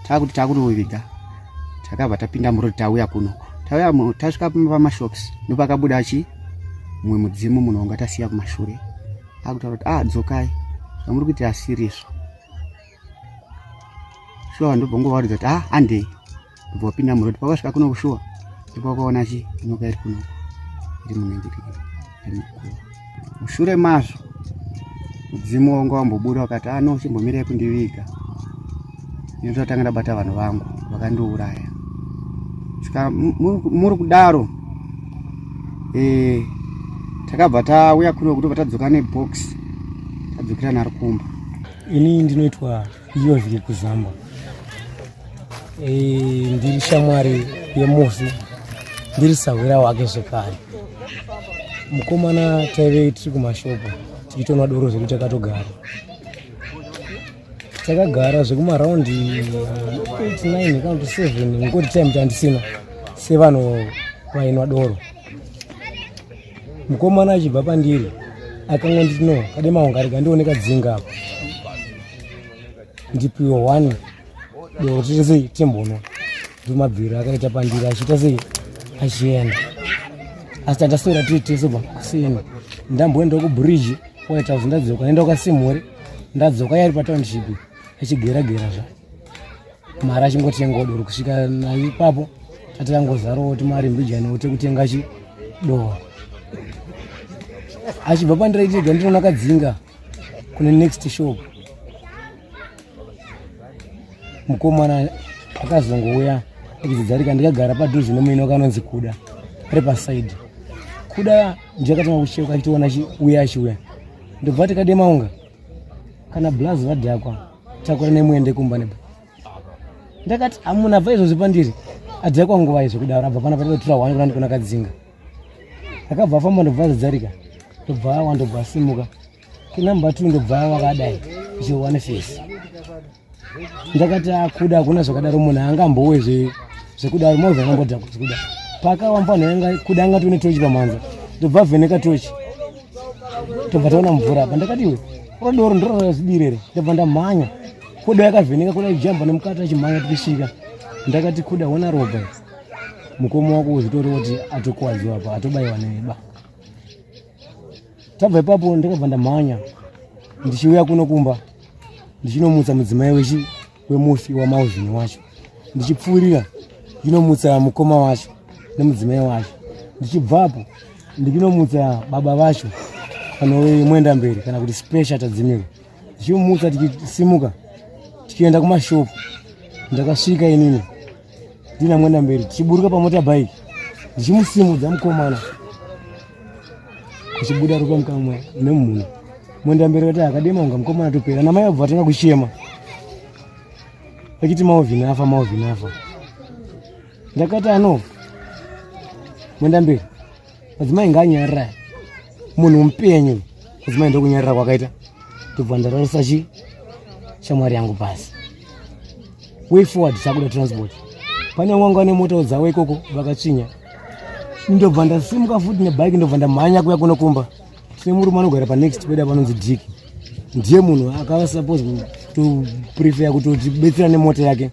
Takuti takunoviga, takabva tapinda murodi, tauya kuno, tauya tasvika pamashops, ndopakabuda chi mumwe mudzimu, munhu wanga tasiya kumashure, akutaura kuti, "Ah, dzokai, zvamuri kuita asirizvo." Shuwa, ndobva ngovaudza kuti, "Ah, andei." Ndobva wapinda murodi. Pakasvika kuno, shuwa, ndipo wakaona chi nyoka iri kuno, iri munenge iri muguva. Mushure mazvo mudzimu wanga wambobuda wakati, "Ano chimbomirai kundiviga, inototanga ndabata vanhu vangu vakandiuraya." Saka muri kudaro, takabva tauya kuno, kutobva tadzoka nebox, tadzokera naro kumba. Ini ndinoitwa Iyovhiki Kuzamba. Ndiri shamwari yemufi, ndiri sahwira wake zvekare. Mukomana taive tiri kumashopo tichitonwa doro zvedu, takatogara, takagara zvekumaraundi 89 kana kuti 7, ngoti time tandisina sevanhu vainwa doro. Mukomana achibva pandiri akangonditi, "No, kadema ungarega ndione kadzinga apa, ndipiwe one doro tiite sei, timbonwa." Ndomabviro akaita pandiri, achiita sei, achienda. Asi tandaswera tiri tese bva kuseni, ndamboenda kubridge White House, ndadzoka, ndaenda kukasimhure, ndadzoka yari patownship achigeragera zva mari, achingotengawo doro. Kusvika naipapo tatikangozarawo timari mbijanawo tekutenga chi doro. Achibva pandiraitega, ndinoona kadzinga kune next shop. Mukomana akazongouya achidzidzarika, ndikagara padhuze nemuini wakanonzi Kuda, ari pasaidi. Kuda ndiye akatanga kucheuka achitiona uya achiuya, ndobva tikademaunga kana blazi vadhakwa, takura nemuende kumba nebo. Ndakati, "Hamuna bva izvozvi pandiri, adhakwa nguva izvo kudaro, abva pana patinotura hwani kuna ndikona kadzinga." Akabva afamba, ndobva azidzarika, ndobva awa, ndobva asimuka kinamba 2, ndobva wakadai ichiwane face. Ndakati, "Akuda, hakuna zvakadaro, munhu angambowe zvekudaro, movha angambodhakwa zvekudaro." Pakawa mfanhu yanga kuda anga tione tochi pamhanza, ndobva avheneka tochi, tobva taona mvura apa. Ndakati, "Iwe, urodoro ndororazvidirere." Ndobva ndamhanya, kuda yakavheneka, kuda ijamba nemukati achimhanya. Tichisvika ndakati, "Kuda, ona ropa, mukoma wako uzvitori kuti atokuwadziwa apa, atobayiwa neba." Tabva ipapo, ndakabva ndamhanya ndichiuya kuno kumba, ndichinomutsa mudzimai wechi wemufi waMauzini wacho, ndichipfuurira ndichinomutsa mukoma wacho nemudzimai wacho, ndichibvapo ndichinomutsa baba vacho vanove mwenda mberi kana kuti Special Tadzimiro. Ndichimutsa, tichisimuka tichienda kumashopu. Ndakasvika inini ndina mwenda mberi, tichiburuka pamotorbike, ndichimusimudza mukomana, kuchibuda ropa mukamwa nemunhu. Mwenda mberi vati, "Akadema unga, mukomana topera." Namai vabva vatanga kuchema vachiti, "Maovhini afa, Maovhini afa." Ndakati, "Ano mwenda mberi, madzimai ngaanyarira, munhu mupenyu." Madzimai ndokunyarira kwakaita, ndobva ndararisa chi shamwari yangu pasi. Way forward, takuda transport, pane wangu ane mota dzavo ikoko vakatsvinya. Ndobva ndasimuka futi nebhaiki, ndobva ndamhanya kuya kunokumba. Tine murume anogara panext pedu panonzi Diki, ndiye munhu akava suppose kutoprefer kutotibetsera nemota yake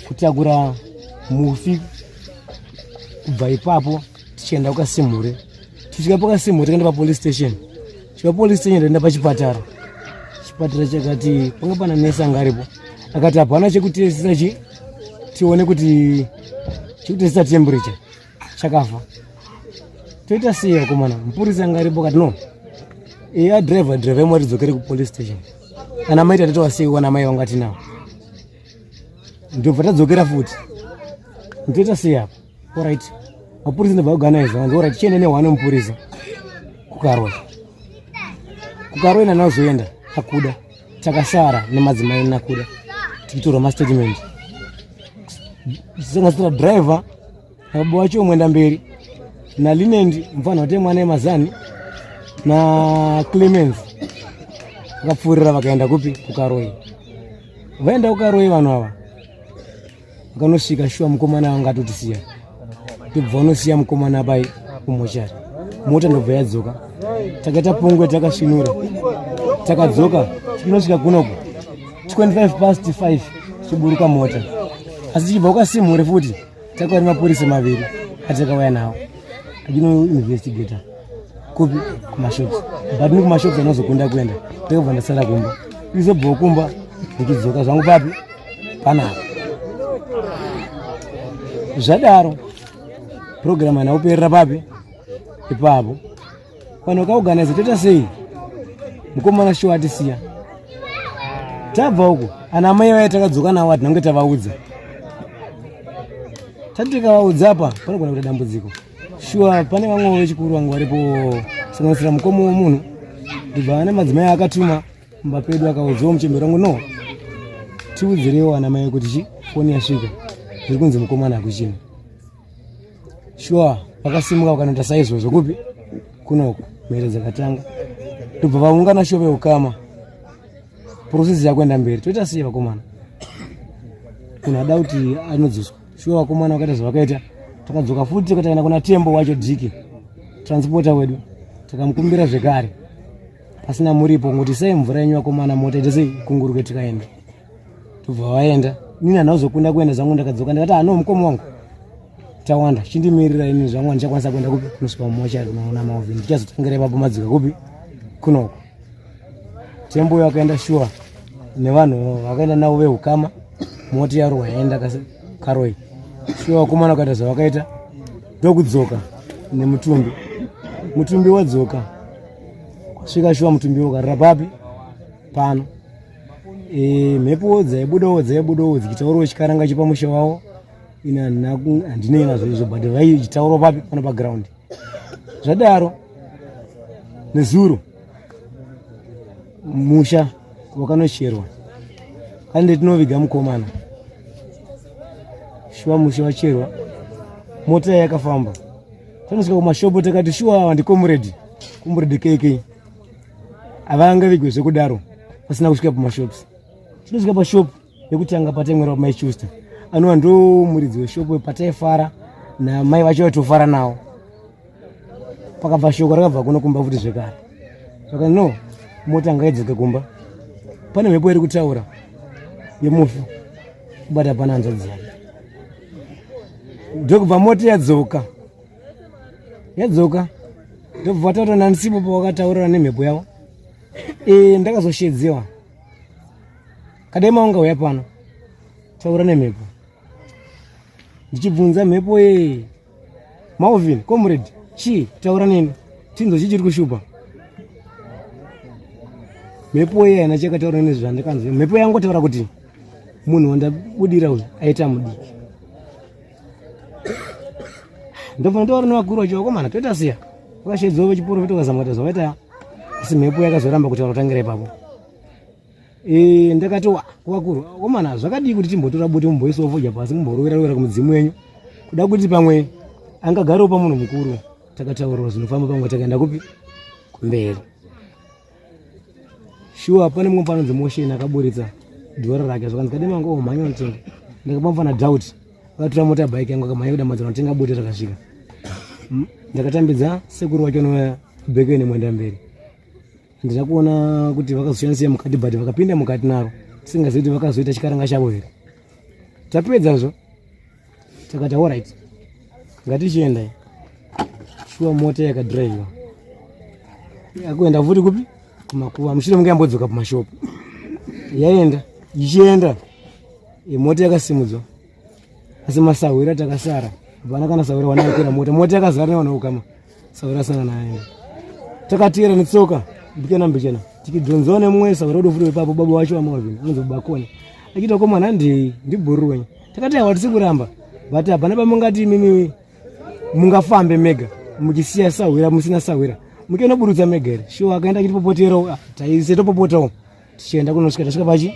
kutakura mufi kubva ipapo tichienda kuKasimhure. Tisvika paKasimhure, tikaenda papolice station. Svika police station, taenda pachipatara. Chipatara chakati panga pana nesi anga aripo, akati hapana chekutesita chi tione kuti chekutesita temperature, chakafa, toita sei vakomana? Mupurisa anga aripo kati, "No, iya driver, driver imwe, tidzokere kupolice station. Ana mai tatitowa sei, wana mai vanga tinawo?" Ndobva tadzokera futi. Ndoita sei apa? Alright, mapurisa ndobva organize vanzi, "Alright, chiende nehwane mupurisa kuKaroi." KuKaroi nanazoenda akuda, takasara nemadzimai nakuda. Tichitorwa mastatement tisanganisira driver nababa wacho mwenda mberi naLinendi mufana wate mwana yemazani naClemens vakapfuurira vakaenda kupi? KuKaroi. Vaenda kuKaroi vanhu ava vakanosvika shuwa mukomana vanga atotisiya, ndobva vanosiya mukomana pai kumochari, mota ndobva yadzoka. Takaita pungwe, takasvinura, takadzoka tichinosvika kunoku 25 past 5 tichiburuka mota. Asi tichibva kukasimhure futi takauya nemapurisa maviri atakauya nawo achinoinvestigata kupi? Kumashops. But ni kumashops anozokunda kuenda, ndakabva ndasara kumba, izobvawo kumba ndichidzoka zvangu papi panapa. Zvadaro program haina kuperera papi ipapo. Vanhu vakaorganiza, toita sei? Mukomana shuwa atisiya. Tabva uko, ana mai vaya takadzoka navo, hatinange tavaudza. Tati tikavaudza apa panogona kuita dambudziko. Shuwa pane vamwe vechikuru vangu varipo, sanganisira mukoma womunhu, ndibva ane madzimai akatuma mumba pedu, akaudzawo muchembero wangu, no, tiudzirewo ana mai kuti chi foni yasvika, zviri kunzi mukomana akuchina. Shuwa vakasimuka vakanoita saizvozvo kupi? Kunoku. Mhere dzakatanga, ndobva vaungana shuwa veukama. Process yakuenda mberi, toita sei vakomana? Munhu ada kuti anodzoswa. Shuwa vakomana vakaita zvavakaita. Takadzoka futi, takaenda kuna Tembo wacho, Dhiki transporter wedu, takamukumbira zvekare pasina muripo kuti sei mvura yenyu vakomana, mota ite sei kunguruke tikaenda. Tobva vaenda. Nini handazokunda kuenda zvangu, ndakadzoka ndikati, ano mukoma wangu tawanda, chindimirira ini zvangu handichakwanisa kuenda kupi, kunosvika mumochari kunoona Mauvin, ndichazotangira ipapo madzika kupi kunoko. Tembo yakaenda shuwa nevanhu vakaenda navo veukama, moti yarohwa yaenda Karoi. Shuwa vakomana vakaita zvavakaita, ndokudzoka nemutumbi. Mutumbi wadzoka, svika shuwa mutumbi ukarira papi pano. Mhepo dzaibudawo dzaibudawo dzichitaurawo chikaranga chepamusha wavo. Ini handinei nazvo izvo, but vaichitaurawo papi pano paground. Zvadaro nezuro musha wakanocherwa kande tinoviga mukomana. Shuwa musha wacherwa, mota yakafamba, tanosvika kumashopo, takati shuwa ava ndicomrade, comrade KK, havangavigwe zvekudaro pasina kusvika pamashops. Tinosvika pashop yekutanga pataimwera pamai Schuster, anova ndo muridzi weshopo pataifara namai vacho, vaitofara nawo. Pakabva shoko rakabva kuno kumba futi zvekare, saka no, mota ngaidzoke kumba, pane mhepo iri kutaura yemufi kubata pana hanzvadzi yake. Ndokubva mota yadzoka, yadzoka ndobva vataura nanisipo pavakataurira nemhepo yavo. Ndakazoshedziwa kadai maungauya pano taura nemhepo, ndichibvunza mhepo ye Malvin, comrade, chii, taura neni tinzo chii chiri kushupa. Mhepo iye haina chakataura nezvandikanzwa. Mhepo yangotaura kuti munhu wandabudira uyu aita mudiki. Ndobva ndaura nevakuru vacho, vakomana toita siya vakashedzawo vechiprofita, vakazama kuita zvavaita, asi mhepo yakazoramba kutaura kutangira ipapo. Ndakati wa kuvakuru, vakomana, zvakadii kuti timbotora bute mumboisawo fodya pasi, mumborovera rovera kumudzimu wenyu, kuda kuti pamwe angagarewo pamunhu mukuru. Takataurirwa zvinofamba pamwe, takaenda kupi? Kumberi. Shuwa pane mumwe panonzi Motion akaburitsa dhora rake, zvakanzi kadema ngo mhanya unotenga. Ndakapa mufana Doubt, akatora mota bike yangu, akamhanya kudamadzana kutenga bute rakasvika. Ndakatambidza sekuru wacho anouya bheke nemwenda mberi. Handina kuona kuti vakazoshandisa mukati, but vakapinda mukati naro, tisingazivi kuti vakazoita chikaranga chavo here. Tapedzazvo takati alright, ngatichiendai. Shuwa mota yakadhiraivha yakuenda futi kupi? Kumakuva, mushure munge yambodzoka pamashopu, yaenda ichienda, mota yakasimudzwa, asi masahwira takasara hapana kana sahwira wanakwira mota. Mota yakazara nevanhu vekukama, sahwira asana naenda. Takatera netsoka mbichana mbichana, tikidhonzewa nemumwe sahwira wedu futi wepapo, baba wacho waMalvin anonzi Bakone, achiita komana handei ndibhururu wenyu. Takati awa tisi kuramba, but hapana pamungati imimi mungafambe mega muchisiya sahwira, musina sahwira, muchinoburutsa mega here? Shuwa akaenda achitipopoterawo, taise topopotawo tichienda kunosvika tasvika pachi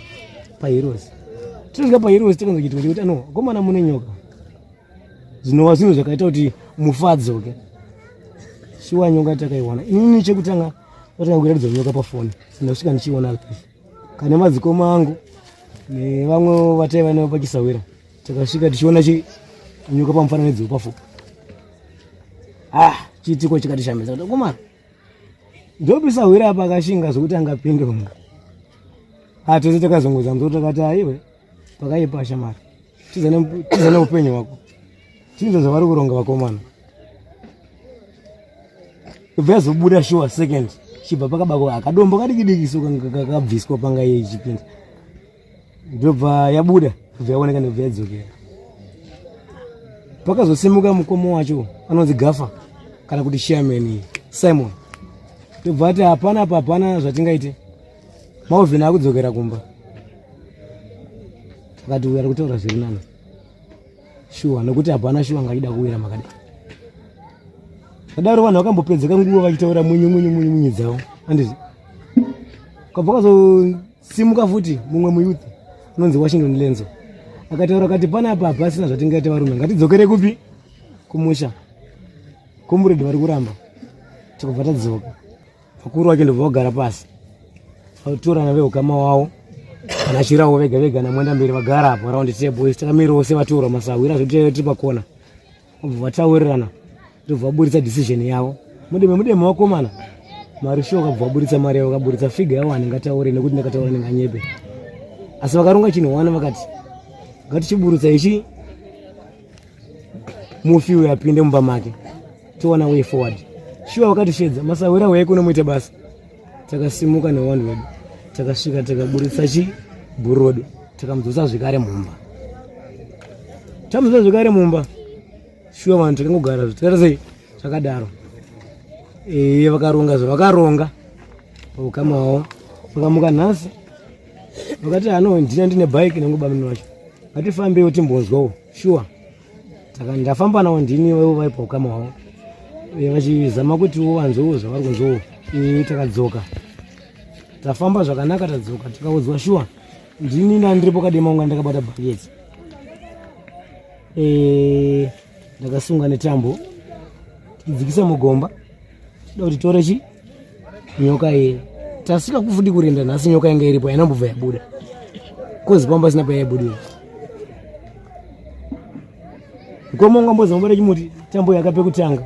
paHeroes. Tinosvika paheroes takanzwa chiitiko chekuti ano komana mune nyoka. Zvinova zvinhu zvakaita kuti mufi adzoke. Shuwa nyoka takaiwana. Inini chekutanga ndatanga kuratidza nyoka pafoni. Ndasvika ndichiona live. Kana madzikoma angu nevamwe vataiva navo pachisawira takasvika tichiona chi nyoka pamufananidzo wepafoni. Ah, chiitiko chikatishamisa kuti komana ndopisa hwira apa akashinga zvekuti angapinde umu. Ah, tese takazongoza musoro takati aiwe pakaipa shamari tiza neupenyu hwako tiza zvavari kuronga vakomana ibva yazobuda shuwa second chibva pakabako akadombo kadikidiki so kakabviswa panga iye ichipinda ndobva yabuda ndobva yaoneka ndobva yadzokera pakazosimuka mukoma wacho anonzi gafa kana kuti chairman Simon ndobva ati hapana apa hapana zvatingaite Malvin akudzokera kumba akati uyu ari kutaura zviri nani shuwa nokuti hapana shuwa angachida kuwira makadai kadaro vanhu vakambopedzeka nguva vachitaura munyu munyu munyu munyu dzavo andizvi kabva kazosimuka futi mumwe muyouth anonzi Washington Lenzo akataura akati panapa hapasina zvatingaite varume ngatidzokere kupi kumusha comrade vari kuramba tikabva tadzoka Vakuru vake ndobva vagara pasi vatorana veukama wavo kana chirawo vega vega namwenda mberi vagara apo round table takamirawo sevatorwa masahwira zvekuti tiri pakona vobva vataurirana ndobva vaburitsa decision yavo mudeme mudeme vakomana mari shuwa vakabva vaburitsa mari yavo vakaburitsa figa yavo handingataure nekuti ndakataura ndinganyepe asi vakaronga chinhu one vakati ngatichiburutsa ichi mufi uyo apinde mumba make towana way forward shuwa vakatishedza masahwira weye kunomuita basa takasimuka newanhu wedu takasvika takaburitsa chi bhurodo takamudzosa zvekare mumba tamudzosa zvekare mumba shuwa vanhu takangogara tikaita sei zvakadaro ee vakaronga zvavakaronga paukama hwavo vakamuka nhasi vakati ano ndina ndine bike nangobamini wacho ngatifambewo timbonzwawo shuwa saka ndafamba nawo ndini vaivo vari paukama hwavo vachizama kutiwo vanzwewo zvavari kunzwawo takadzoka tafamba zvakanaka tadzoka tikaudzwa shuwa ndini ndandiripo kadema unga ndakabata bhaketi ndakasunga netambo tichidzikisa mugomba tida kuti tore chi nyoka iyi tasvika kufuti kurinda nhasi nyoka yanga iripo yainambobva yabuda kozi pamba sina payaibudira mukoma wangu ambozi mabata chimuti tambo yakape kutanga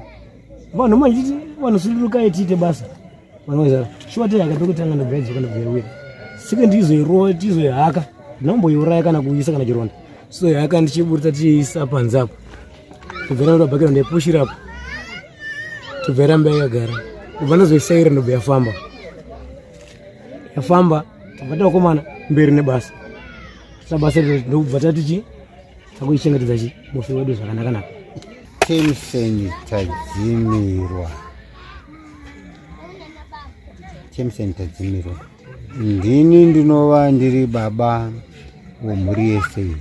vanhu manje vanhu sudurukai tiite basa vanhu shuwa te yakape kutanga ndobva yadzoka ndobva yawira sike ndizoirova tizoihaka ndinomboiuraya kana kuisa kana chironda tizoihaka ndichiburitsa tichiisa panze apo kubvira ndabhakira ndaipushira apo tobva yaramba yakagara ndobva ndazoisaira ndobva yafamba yafamba tobva takomana mberi nebasa sabasa ndobva tati chi takuichengetedza chi mufi wedu zvakanaka naka Timson Tadzimirwa Timson Tadzimirwa ndini ndinova ndiri baba wemhuri yese iyi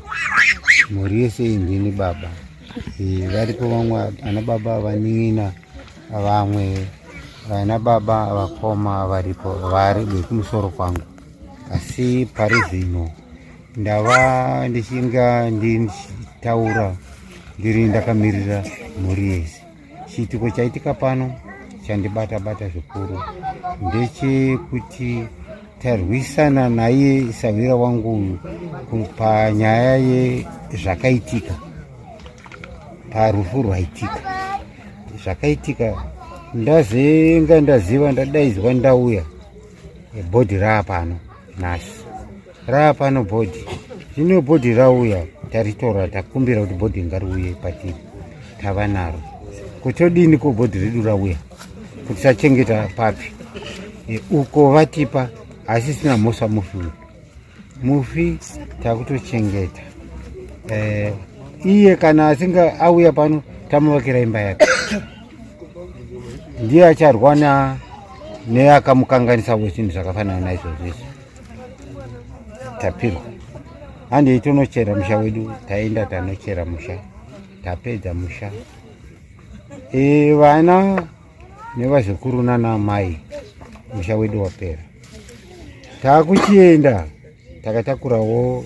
mhuri yese iyi ndini baba varipo vamwe ana baba vanin'ina vamwe vana baba vakoma varipo vari vekumusoro kwangu asi pari zvino ndava ndichinga ndichitaura ndiri ndakamirira mhuri yese chiitiko chaitika pano chandibata bata zvikuru ndechekuti tarwisana naye sahwira wangu uyu panyaya yezvakaitika parufu rwaitika zvakaitika ndazenga ndaziva ndadaidzwa ndauya bhodhi raapano nhasi raapano bhodhi zvino bhodhi rauya taritora takumbira kuti bhodhi ngariuye patiri tava naro kutodini ko bhodhi redu rauya kuti tachengeta papi e, uko vatipa hasisina mhosva mufi uyu mufi takutochengeta e, iye kana asinga auya pano tamuvakira imba yake ndiye acharwana neakamukanganisa wezvinhu zvakafanana naizvozvo izvi tapirwa handei tonochera musha wedu taenda tanochera musha tapedza musha e, vana nevazukuru nana mai musha wedu wapera takuchienda takatakurawo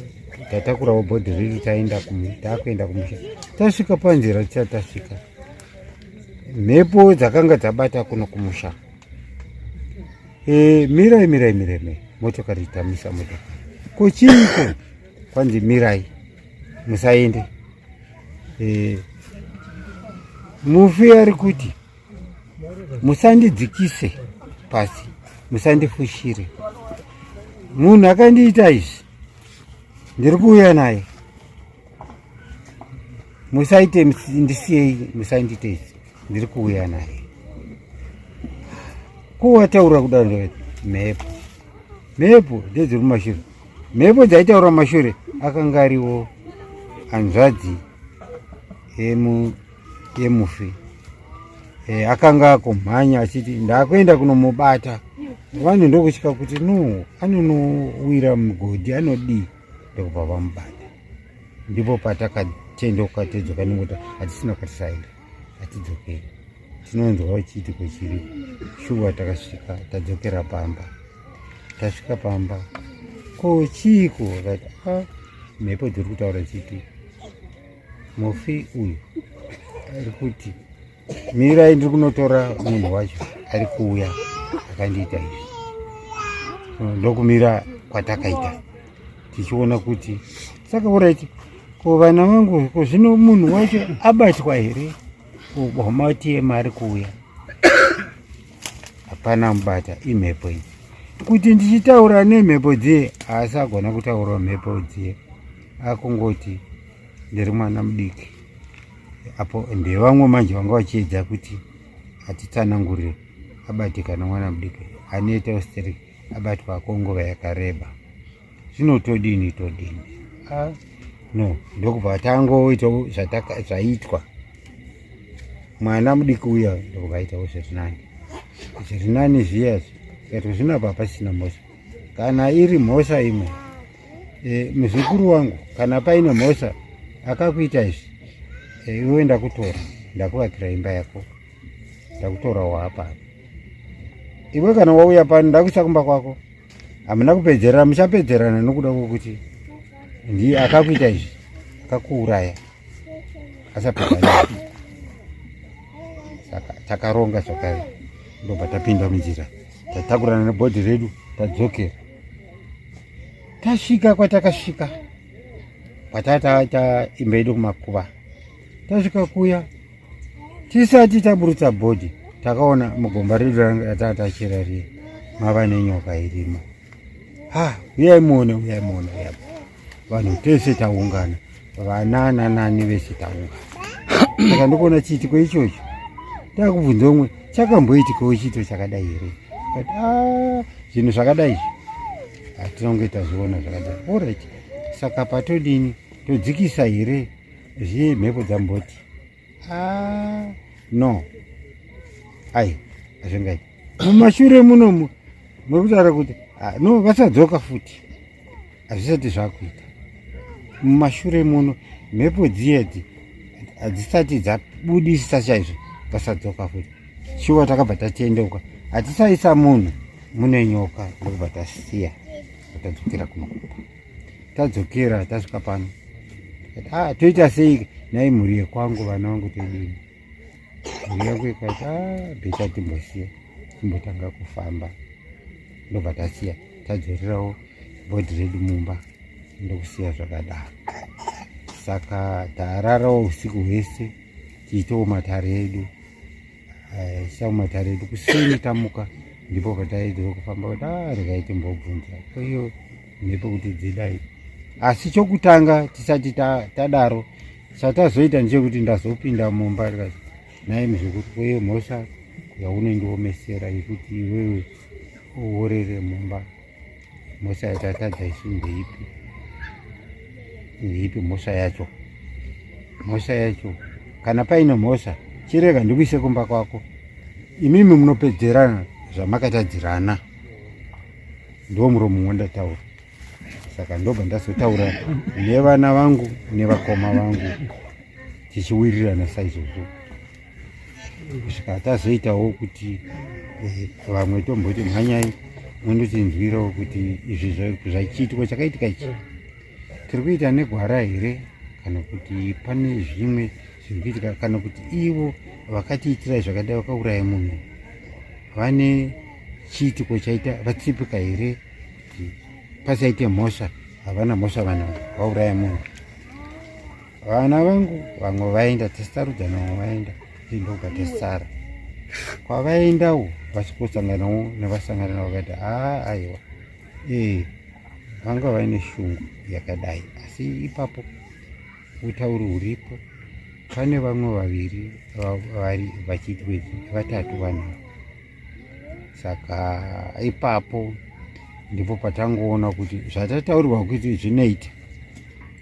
Tatakurawo bhodhi redu, taenda takuenda kumusha. Tasvika panzira, tisati tasvika, mhepo dzakanga dzabata kuno kumusha. Mirai, mirai, mirai, mirai motokari, tamisa motokari. Ko chiiko? Kwanzi mirai, musaende. Mufi ari kuti musandidzikise pasi, musandifushire. Munhu akandiita izvi ndiri kuuya naye. Musaite, ndisiyei, musandiite izvi, ndiri kuuya naye. Ko wataura kudaro, mhepo, mhepo ndedziri mumashure. Mhepo dzaitaura mumashure akanga ariwo hanzvadzi yemufi. Akanga akumhanya achiti ndakuenda kunomubata. Vanhu ndokutya kuti no, anonowira mugodhi, anodii. Ndokubva vamubata. Ndipo patakatendeuka todzoka nemota. Hatisina kwatisaenda, hatidzokeri, tinonzwa chiitiko chiri shuwa. Takasvika, tadzokera pamba. Tasvika pamba, ko chiiko? Akati a mhepo dziri kutaura chiti mufi uyu ari kuti mirai, ndiri kunotora munhu wacho ari kuuya akandiita izvi. Ndokumira kwatakaita tichiona kuti saka alright, ko vana vangu, ko zvino munhu wacho abatwa here? Mati ari kuuya, hapana mubata, imhepo idzi. Kuti ndichitaura nemhepo dziye, haasi agona kutaura mhepo dziye, akungoti ndiri mwana mudiki. Apo ndevamwe manje vanga vachiedza kuti atitsanangurire. Abatikana mwana mudiki, anoita stereki, abatwa ko nguva yakareba. Zvino todini, todini? Ah, no, ndokubva tangoitawo zvaitwa mwana mudiki uya, ndokubva aitawo zviri nani, zviri nani zviya. Tikati zvino apa pasina mhosva. Kana iri mhosva imwe, muzukuru wangu, kana paine mhosva akakuita izvi, iwe ndakutora, ndakuvakira imba yako, ndakutora waapa. Iwe kana wauya pano, ndakuisa kumba kwako. Hamuna kupedzerana, muchapedzerana nokuda kwokuti ndiye akakuita izvi, akakuuraya, asapedzana. Saka takaronga zvakare, ndobva tapinda munzira, tatakurana nebhodhi redu, tadzokera. Tasvika kwatakasvika, kwatataita imba yedu kumakuva. Tasvika kuya, tisati taburutsa bhodhi, takaona mugomba redu ratanga tachera riya mava nenyoka irimo. Ha, uyai muone, uyai muone, uyai. Vanhu tese taungana, vana nanani vese taungana. Saka ndikuona chiitiko ichocho, takubvunza umwe, chakamboitikawo chiito chakadai here? But ah, zvinhu zvakadai izvi hatinonge tazviona zvakadai. Alright, saka patodini? Todzikisa here zviye? Mhepo dzamboti ah, no, ai, hazvingaiti. Mumashure munomu muri kutaura kuti ah, no, vasadzoka futi, hazvisati zvakuita. Mumashure muno mhepo dziyedzi hadzisati dzabudisa chaizvo, vasadzoka futi. Shuwa takabva tatendeuka, hatisaisa munhu mune nyoka. Ndokubva tasiya, tadzokera kunokupa. Tadzokera, tasvika pano, ah, toita sei nai mhuri yekwangu, vana vangu, todini? Mhuri yangu ikati ah, better timbosiya, timbotanga kufamba. Ndobva tasiya, tadzorerawo bhodhi redu mumba, ndokusiya zvakadaro. Saka tararawo usiku hwese tichitawo matare edu, tichitawo matare edu. Kuseni tamuka, ndipo pataidziwa kufamba kuti a regai timbobvunza iyo mhepo kuti dzidai. Asi chokutanga tisati tadaro, chatazoita ndechekuti ndazopinda mumba, ndikati nhai muzukuru, kweiyo mhosva yaunondiomesera yekuti iwewe uorere mumba, mhosva yatatadza isu ndeipi? Ndeipi mhosva yacho? Mhosva yacho, kana paine mhosva, chirega ndikuise kumba kwako, imimi munopedzerana zvamakatadzirana. Ndo muromo wandataura. Saka ndobva ndazotaura nevana vangu nevakoma vangu, tichiwirirana saizvozvo kusvika tazoitawo kuti vamwe tomboti mhanyai mundotinzwirawo kuti izvi zvachiitiko chakaitika ichi. Tiri kuita negwara here kana kuti pane zvimwe zviri kuitika, kana kuti ivo vakatiitirai zvakadai vakauraya munhu vane chiitiko chaita vatsipika here kuti pasaite mhosva? Havana mhosva vanhu vauraya munhu. Vana vangu vamwe vaenda tisarudzana, vamwe vaenda ndobva tasara kwavaendawo vasvikosanganawo nevasangana navo vakaita aa aiwa ee vanga vaine shungu yakadai. Asi ipapo utauri huripo, pane vamwe vaviri vari vachiitwa vatatu vanhu. Saka ipapo ndipo patangoona kuti zvatataurirwa kuti zvinoita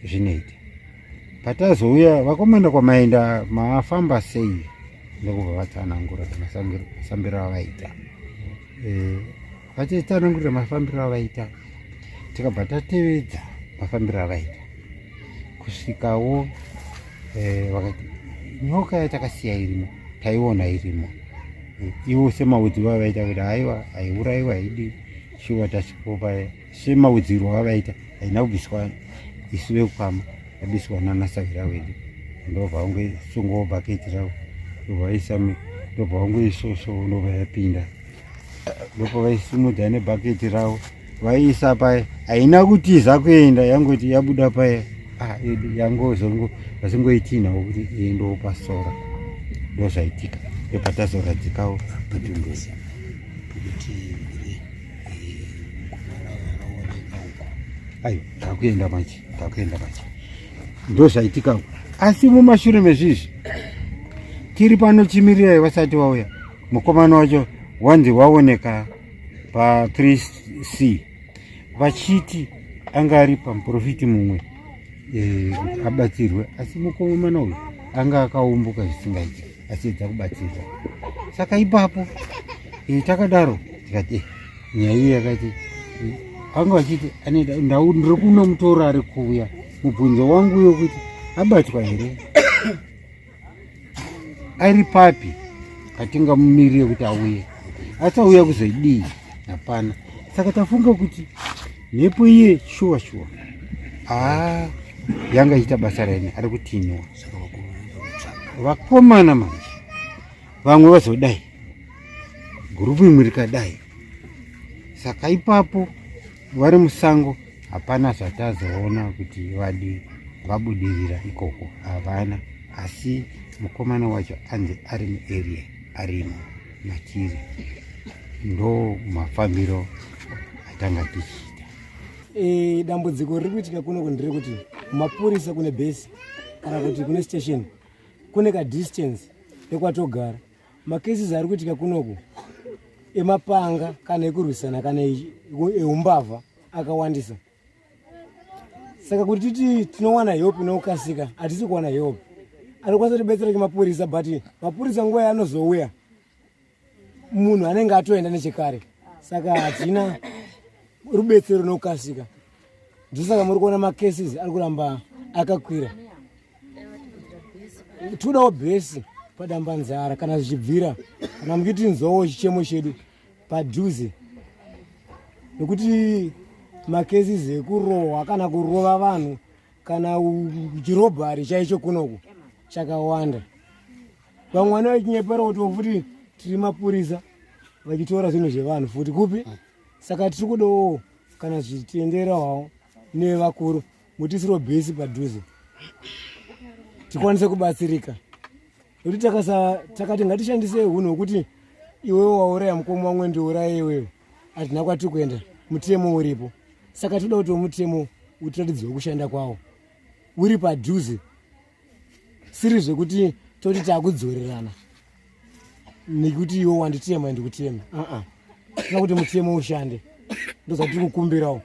zvinoita. Patazouya vakomana kwamaenda mafamba sei, ndokubva vatsanangura mafambiro avaita. Vachitsanangurira mafambiro avaita, tikabva tatevedza mafambiro avaita kusvikawo vakati nyoka yatakasiya irimo, taiona irimo. Ivo semaudziro avaita kuti haiwa haiurayiwa haidi shuwa, tasvikawo paya semaudziro avaita haina kubviswa isu vekukama, yabiswa nanasahwira wedu. Ndobva vangoisungawo bhaketi ravo, ndobva vaisa, ndobva vangoisoso, ndobva yapinda, ndobva vaisimudza nebhaketi ravo vaiisa paya. Haina kutiza kuenda, yangoti yabuda paya yangozongo vasingoitinhawo kuti iendewo pasora. Ndozvaitika, ndopatazoradzikawo mutumbi. Aiwa, takuenda manje, takuenda manje, ndozvaitika. Asi mumashure mezvizvi tiri pano chimirirai vasati vauya, mukomana wacho wanzi waoneka pa3C vachiti anga ari pamuprofiti mumwe kuti abatsirwe. Asi mukomana uyu anga akaumbuka zvisingaiti achiedza kubatsirwa. Saka ipapo takadaro tikati nyaya iyi yakati vanga vachiti ndiri kunomutora ari kuuya. Mubvunzo wangu uyo kuti abatwa here, ari papi patingamumirire kuti auye, asi auya kuzoidii hapana. Saka tafunga kuti mhepo iye shuwa shuwa aa yanga ichiita basa raine ari kutinwa vakomana manje vamwe vazodai gurupu imwe rikadai. Saka ipapo vari musango hapana zvatazoona kuti vadi vabudirira ikoko havana. Asi mukomana wacho anzi ari muarea arimo matiri. Ndo mafambiro atanga tichiita. Dambudziko riri kuitika kuno ndere kuti mapurisa kune base kana kuti kune station kune kadistance nekwatogara. Macases ari kuitika kunoku emapanga kana ekurwisana kana eumbavha akawandisa. Saka kuti titi tinowana help inokasika, hatisi kuwana help. Anokwanisa kutibetsera chemapurisa, but mapurisa nguva yaanozouya munhu anenge atoenda nechekare. Saka hatina rubetsero runokasika. Ndosaka muri kuona macases ari kuramba akakwira. Todawo bhesi padambanzara kana zvichibvira, kana muchitinzwawo chichemo chedu padhuze, nekuti macases ekurohwa kana kurova vanhu kana chirobhari chaicho kunoku chakawanda. Vamwe vana vachinyepera kuti futi tiri mapurisa, vachitora zvinhu zvevanhu futi kupi. Saka tiri kudawo kana zvichitenderawo nevakuru mutisiro bhesi padhuze tikwanise kubatsirika, nekuti takati ngatishandise hunhu hwekuti iwewe wauraya mukoma wamwe ndiuraye iwewe, hatina kwatiri kuenda, mutemo uripo. Saka toda kuti mutemo utiratidzwe kushanda kwawo uri padhuze, siri zvekuti toti takudzorerana nekuti iwe wanditema ndikutema. Toda kuti mutemo ushande, ndozvatiri kukumbirawo.